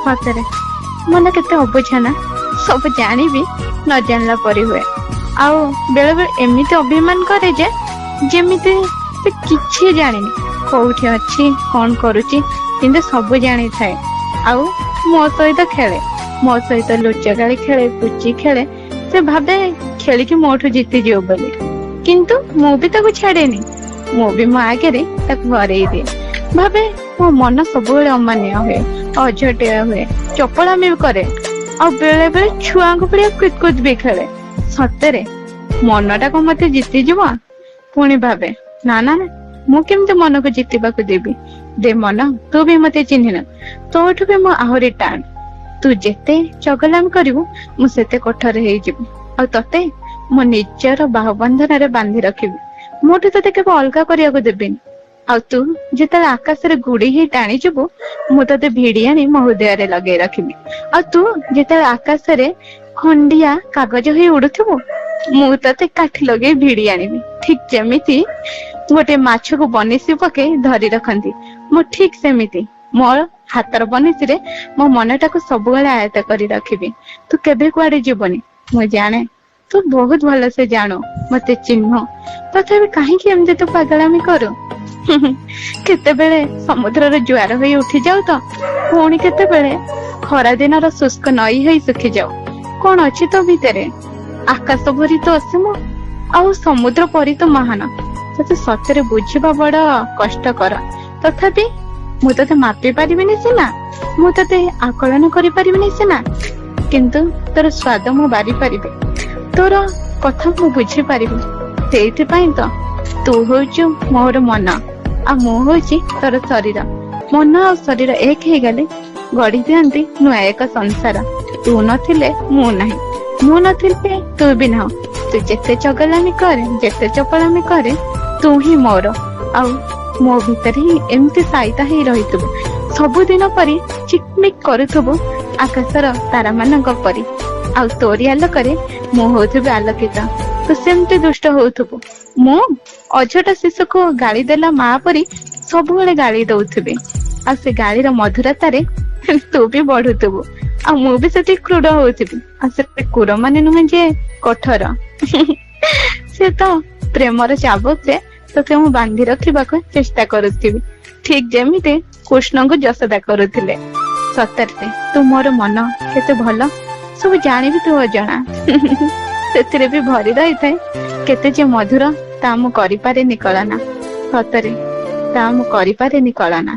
ସତରେ ମନ କେତେ ଅବୁଝା ନା, ସବୁ ଜାଣିବି ନ ଜାଣିଲା ପରି ହୁଏ। ଆଉ ବେଳେ ବେଳେ ଏମିତି ଅଭିମାନ କରେ ଯେ ଯେମିତି ସେ କିଛି ଜାଣିନି, କୋଉଠି ଅଛି, କଣ କରୁଛି, କିନ୍ତୁ ସବୁ ଜାଣିଥାଏ। ଆଉ ମୋ ସହିତ ଖେଳେ, ମୋ ସହିତ ଲୁଚକାଳି ଖେଳେ, ପୁଚି ଖେଳେ। ସେ ଭାବେ ଖେଳିକି ମୋଠୁ ଜିତିଯିବ ବୋଲି, କିନ୍ତୁ ମୁଁ ବି ତାକୁ ଛାଡେନି। ମୁଁ ବି ମୋ ଆଗରେ ତାକୁ ହରେଇ ଦିଏ। ଭାବେ ମୋ ମନ ସବୁବେଳେ ଅମାନିଆ ହୁଏ, ଅଝଟିଆ ହୁଏ, ଚପଳାମି ବି କରେ, ଆଉ ବେଳେ ବେଳେ ଛୁଆଙ୍କ ଭଳିଆ କୁତକୁତ ବି ଖେଳେ। ସତରେ ମନଟା କଣ ମତେ ଜିତିଯିବ? ପୁଣି ଭାବେ ନା ନା ନା, ମୁଁ କେମିତି ମନକୁ ଜିତିବାକୁ ଦେବି? ଦେ ମନ, ତୁ ବି ମତେ ଚିହ୍ନିନୁ, ତୋଠୁ ବି ମୁଁ ଆହୁରି ଟାଣ। ତୁ ଯେତେ ଚଗଲାମି କରିବୁ ମୁଁ ସେତେ କଠୋର ହେଇଯିବି, ଆଉ ତତେ ମୋ ନିଜର ବାହୁବନ୍ଧନରେ ବାନ୍ଧି ରଖିବି। ମୋଠୁ ତତେ କେବେ ଅଲଗା କରିବାକୁ ଦେବିନି। ଆଉ ତୁ ଯେତେବେଳେ ଆକାଶରେ ଗୁଡି ହେଇ ଟାଣିଯିବୁ, ମୁଁ ତତେ ଭିଡି ଆଣି ମୋ ହୃଦୟରେ ଲଗେଇ ରଖିବି। ଆଉ ତୁ ଯେତେବେଳେ ଆକାଶରେ ଖଣ୍ଡିଆ କାଗଜ ହେଇ ଉଡୁଥିବୁ, ମୁଁ ତତେ କାଠି ଲଗେଇ ଭିଡି ଆଣିବି। ଠିକ ଯେମିତି ଗୋଟେ ମାଛକୁ ବନିଶୀ ପକେଇ ଧରି ରଖନ୍ତି, ମୁଁ ଠିକ ସେମିତି ମୋର ହାତର ବନିଶୀରେ ମୋ ମନଟାକୁ ସବୁବେଳେ ଆୟତ୍ତ କରି ରଖିବି। ତୁ କେବେ କୁଆଡେ ଯିବୁନି। ମୁଁ ଜାଣେ ତୁ ବହୁତ ଭଲସେ ଜାଣୁ, ମତେ ଚିହ୍ନୁ, ତଥାପି କାହିଁକି ଏମିତି ତୁ ପାଗଳାମି କରୁ? କେତେବେଳେ ସମୁଦ୍ରର ଜୁଆର ହୋଇ ଉଠି ଯାଉ ତ ପୁଣି କେତେବେଳେ ଖରା ଦିନର ଶୁଷ୍କ ନଈ ହୋଇ ଶୁଖିଯାଉ। କଣ ଅଛି ତୋ ଭିତରେ? ଆକାଶ ଭରି ତ ଅସୀମ, ଆଉ ସମୁଦ୍ର ପରି ତ ମହାନ। ତତେ ସତରେ ବୁଝିବା ବଡ କଷ୍ଟକର। ତଥାପି ମୁଁ ତତେ ମାପି ପାରିବିନି ସିନା, ମୁଁ ତତେ ଆକଳନ କରିପାରିବିନି ସିନା, କିନ୍ତୁ ତୋର ସ୍ୱାଦ ମୁଁ ବାରି ପାରିବି, ତୋର କଥା ମୁଁ ବୁଝିପାରିବି। ସେଇଥିପାଇଁ ତ ତୁ ହଉଛୁ ମୋର ମନ, ଆଉ ମୁଁ ହଉଛି ତୋର ଶରୀର। ମନ ଆଉ ଶରୀର ଏକ ହେଇଗଲେ ଗଢି ଦିଅନ୍ତି ନୂଆ ଏକ ସଂସାର। ତୁ ନଥିଲେ ମୁଁ ନାହିଁ, ମୁଁ ନଥିଲେ ତୁ ବି ନାହୁଁ। ତୁ ଯେତେ ଚଗଲାମି କରେ, ଯେତେ ଚପଳାମି କରେ, ତୁ ହିଁ ମୋର, ଆଉ ମୋ ଭିତରେ ହିଁ ଏମିତି ସାଇତା ହେଇ ରହିଥିବୁ, ସବୁଦିନ ପରି ଚିକମିକ କରୁଥିବୁ ଆକାଶର ତାରା ମାନଙ୍କ ପରି। ଆଉ ତୋରି ଆଲୋକରେ ମୁଁ ହଉଥିବି ଆଲୋକିତ। ତୁ ସେମିତି ଦୁଷ୍ଟ ହଉଥିବୁ, ମୁଁ ଅଝଟ ଶିଶୁକୁ ଗାଳି ଦେଲା ମା ପରି ସବୁବେଳେ ଗାଳି ଦଉଥିବି, ଆଉ ସେ ଗାଳିର ମଧୁରତାରେ ତୁ ବି ବଢୁଥିବୁ, ଆଉ ମୁଁ ବି ସେଠି କ୍ରୁର ହଉଥିବି। ଆଉ ସେ କ୍ରୁର ମାନେ ନୁହେଁ ଯେ କଠୋର, ସେ ତ ପ୍ରେମର ଚାବୁକରେ ତତେ ମୁଁ ବାନ୍ଧି ରଖିବାକୁ ଚେଷ୍ଟା କରୁଥିବି, ଠିକ ଯେମିତି କୃଷ୍ଣଙ୍କୁ ଯଶୋଦା କରୁଥିଲେ। ସତରେ ତୁ ମୋର ମନ କେତେ ଭଲ, ସବୁ ଜାଣିବି ତୁ ଅଜଣା, ସେଥିରେ ବି ଭରି ରହିଥାଏ କେତେ ଯେ ମଧୁର, ତା ମୁଁ କରିପାରେନି କଳନା। ସତରେ ତା ମୁଁ କରିପାରେନି କଳନା।